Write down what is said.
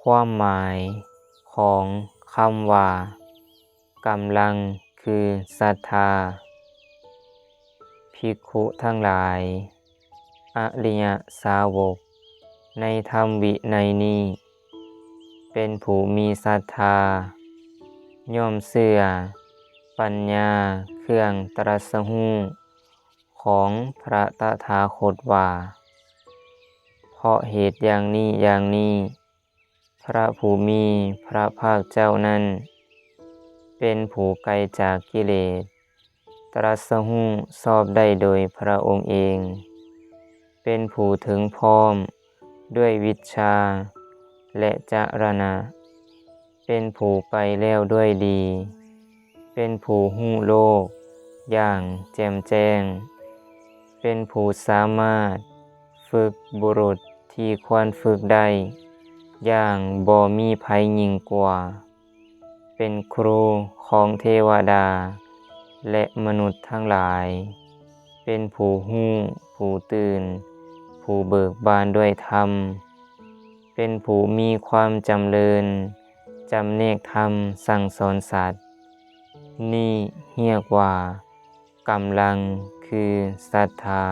ຄວາມໝາຍຂອງຄຳວ່າກຳລັງຄືສັດທາ. ພິກຂຸທັງຫຼາຍ, ອະລິຍະສາວົກໃນທຳວິໄນນີ້ ເປັນຜູ້ມີສັດທາ, ຍ່ອມເຊື່ອປັນຍາເຄື່ອງຕຣັດສະຮູ້ຂອງພະຕະຖາຄົດວ່າ ເພາະເຫດຢ່າງນີ້ຢ່າງນີ້ ພະຜູ້ມີພະພາກເຈົ້ານັ້ນ ເປັນຜູ້ໄກຈາກກິເລດ, ຕຣັດສະຮູ້ຊອບໄດ້ໂດຍພະອົງເອງ, ເປັນຜູ້ເຖິງພ້ອມດ້ວຍວິດຊາ ແລະ ຈະລະນະ, ເປັນຜູ້ໄປແລ້ວດ້ວຍດີ, ເປັນຜູ້ຮູ້ໂລກຢ່າງແຈ່ມແຈ້ງ, ເປັນຜູ້ສາມາດຝຶກບຸລຸດທີ່ຄວນຝຶກໄດ້ຢ່າງບໍ່ມີໃຜຍິ່ງກວ່າ, ເປັນຄູຂອງເທວະດາ ແລະ ມະນຸດທັງຫຼາຍ, ເປັນຜູ້ຮູ້, ຜູ້ຕື່ນ, ຜູ້ເບີກບານດ້ວຍທຳ, ເປັນຜູ້ມີຄວາມຈຳເລີນ, ຈຳແນກທຳ, ສັ່ງສອນສັດ. ນີ້ຮຽກວ່າກຳລັງຄືສັດທາ.